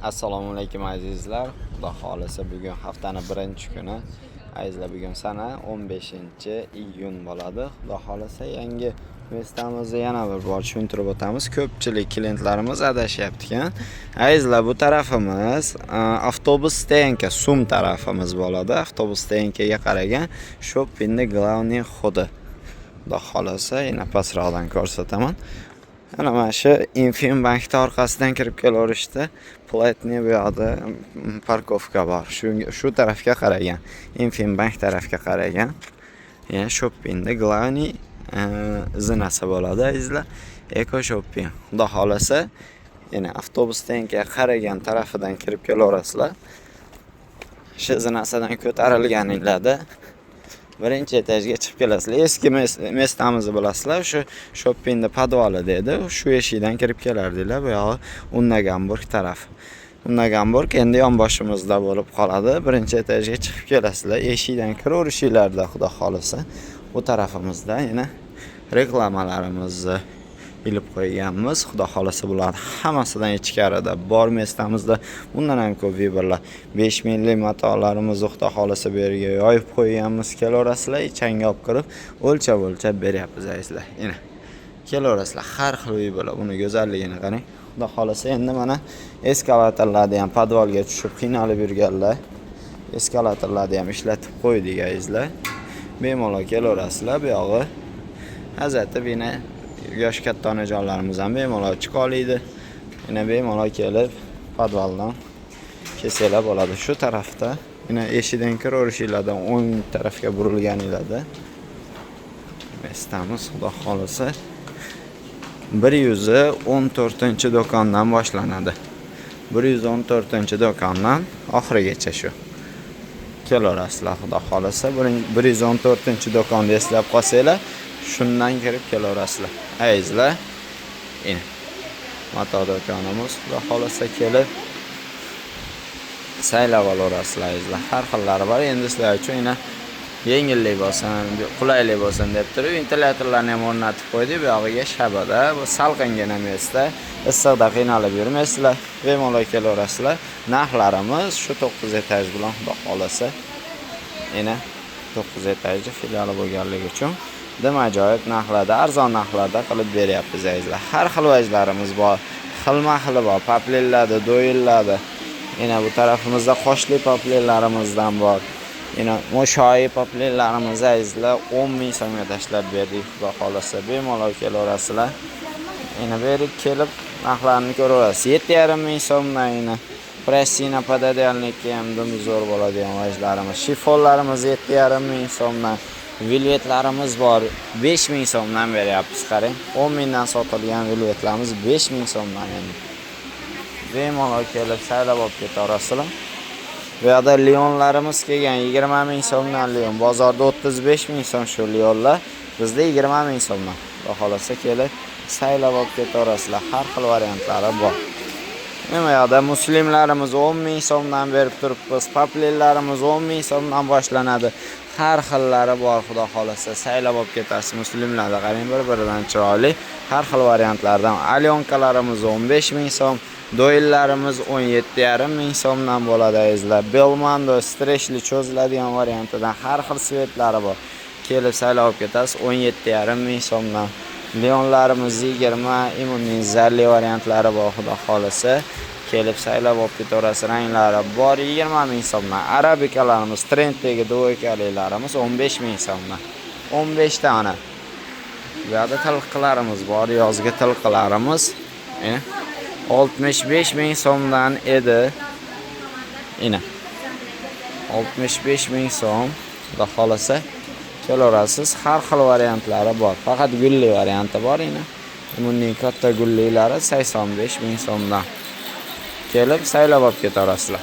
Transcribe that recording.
Assalomu alaykum, azizlar. Xudo xohlasa, bugun haftani birinchi kuni. Azizlar, bugun sana 15-iyun bo'ladi. Xudo xohlasa, yangi места mizni yana bir bor tushuntirib o'tamiz. Ko'pchilik klientlarimiz adashyapti ekan. Azizlar, bu tarafimiz avtobus стоянка sum tarafimiz bo'ladi. Avtobus стоянка ga qaragan shoppingni главный вход i. Xudo xohlasa, yana pastroqdan ko'rsataman. Mana shu Infin bankni orqasidan kirib kelaverishda платный bu yoqda парковка bor. Shu tarafga qaragan. Infin bank tarafga qaragan. Ya'ni shoppingda главный zinasi bo'ladi, azizlar. Eko Shopping. Xudo xohlasa, yana avtobus стоянка ga qaragan tarafidan kirib kelaverasizlar. Shu zinasidan ko'tarilganinglarda birinchi etajga chiqib kelasizlar. Eski места mizni bilasizlar, o'sha shoppingni podvalida edi. Shu eshikdan kirib kelardinglar. Bu yog'i Unna Gamburg taraf. Unna Gamburg endi yonboshimizda bo'lib qoladi. Birinchi etajga chiqib kelasizlar. Eshikdan kiraverishinglarda, xudo xohlasa, bu tarafimizda yana reklamalarimizni ilib qo'yganmiz. Xudo xohlasa, bularni hammasidan ichkarida bor места mizda bundan ham ko'p выбор lar. 5 minglik matolarimizni, xudo xohlasa, bu yerga yoyib qo'yganmiz. Kelaverasizlar, ichanga olib kirib, o'lchab o'lchab beryapmiz, azizlar. Yana kelaverasizlar, har xil выбор lar. Buni go'zalligini qarang. Xudo xohlasa, endi mana eskalatorlarni ham, podvalga tushib qiynalib yurganlar, eskalatorlarni ham ishlatib qo'ydik, azizlar. Bemalol kelaverasizlar. Bu yog'i hazrati bina yoshi katta onajonlarimiz ham bemalol chiqa oladi. Yana bemalol kelib podvaldan kelsanglar bo'ladi. Shu tarafda, yana eshikdan kiraverishinglardan o'ng tarafga burilganinglarda места miz, xudo xohlasa, 114-do'kondan boshlanadi. 114-do'kondan oxirigacha shu. Kelaverasizlar, xudo xohlasa. 114-do'konni eslab qolsanglar, shundan kirib kelaverasizlar. Azizlar, ina mato do'konimiz, xudo xohlasa, kelib saylab olaverasizlar, azizlar. Har xillari bor. Endi sizlar uchun yana yengillik bo'lsin, qulaylik bo'lsin deb turib ventilyatorlarni ham o'rnatib qo'ydik. Bu yog'iga shabada, bu salqingina место, issiqda qiynalib yurmaysizlar. Bemalol kelaverasizlar. Narxlarimiz shu 9 etaj bilan, xudo xohlasa, yana 9 etajli filiali bo'lganligi uchun dim ajoyib narxlarda, arzon narxlarda qilib beryapmiz, azizlar. Har xil vajlarimiz bor. Xilma-xili bor. Poplinlarda, doyillarda. Yana bu tarafimizda qoshli poplinlarimizdan bor. Yana mushoyi poplinlarimiz, azizlar, 10 ming so'mga tashlab berdik, xudo xohlasa. Bemalol kelaverasizlar. Yana bu yerga kelib narxlarini ko'raverasiz. 7,5 ming so'mdan yana Prasina пододеяльник ka ham dim zo'r bo'ladigan vajlarimiz. Shifonlarimiz 7,5 ming so'mdan. Velvetlarimiz bor. 5 ming so'mdan beryapmiz, qarang. 10 mingdan sotilgan velvetlarimiz 5 ming so'mdan endi. Bemalol kelib saylab olib ketaverasizlar. Bu yoqda lionlarimiz kelgan, 20 ming so'mdan lion. Bozorda 35 ming so'm shu lionlar. Bizda 20 ming so'mdan. Xudo xohlasa, kelib saylab olib ketaverasizlar. Har xil variantlari bor. Nima yoqda muslimlarimiz 10 ming so'mdan berib turibmiz. Poplinlarimiz 10 ming so'mdan boshlanadi. Har xillari bor, xudo xohlasa. Saylab olib ketasiz muslimlarda. Qarang, bir-biridan chiroyli. Har xil variantlardan. Alyonkalarimiz 15 ming so'm. Doyillarimiz 17,5 ming so'mdan bo'ladi, azizlar. Belmando streshli cho'ziladigan variantidan har xil цвет lari bor. Kelib saylab olib ketasiz 17,5 ming so'mdan. Leonlarimiz 20, imunning zarli variantlari bor, xudo xohlasa. Kelib saylab olib ketaverasiz, ranglari bor 20 ming so'mdan. Arabikalarimiz trenddagi двойка lilarimiz 15 ming so'mdan. 15 dona. Bu yoqda tilqilarimiz bor, yozgi tilqilarimiz. 65 ming so'mdan edi. Ina. 65 ming so'm. Xudo xohlasa, kelaverasiz. Har xil variantlari bor. Faqat gulli varianti bor ina. Buning katta gullilari 85 ming so'mdan. Kelib saylab olib ketaverasizlar.